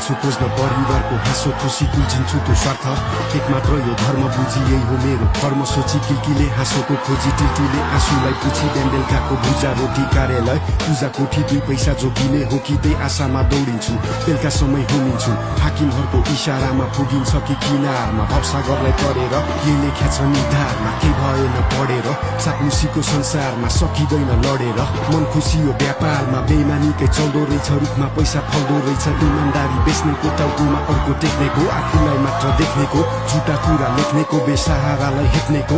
जान्छु खोज्न परिवारको हाँसो खुसी कुल्चिन्छु त्यो स्वार्थ एक मात्र यो धर्म बुझी यही हो मेरो कर्म सोची किल्कीले हाँसोको खोजी टिल्टीले आँसुलाई पुछी बिहान बेलुकाको भुजा रोटी कार्यालय पूजा कोठी 2 पैसा जोगिने हो कि त्यही आशामा दौडिन्छु बेलुका समय होमिन्छु हाकिमहरूको इशारामा पुगिन्छ कि किनारमा भवसागरलाई तरेर के लेख्या छ निधारमा के भएन पढेर सापमुसीको संसारमा सकिँदैन लडेर मन खुसी यो व्यापारमा बेइमानीकै चल्दो रहेछ रुखमा पैसा फल्दो रहेछ इमानदारी बेच्नेको टाउकोमा अर्को टेक्नेको आफूलाई मात्र देख्नेको झुटा कुरा लेख्नेको बेसहारालाई हेप्नेको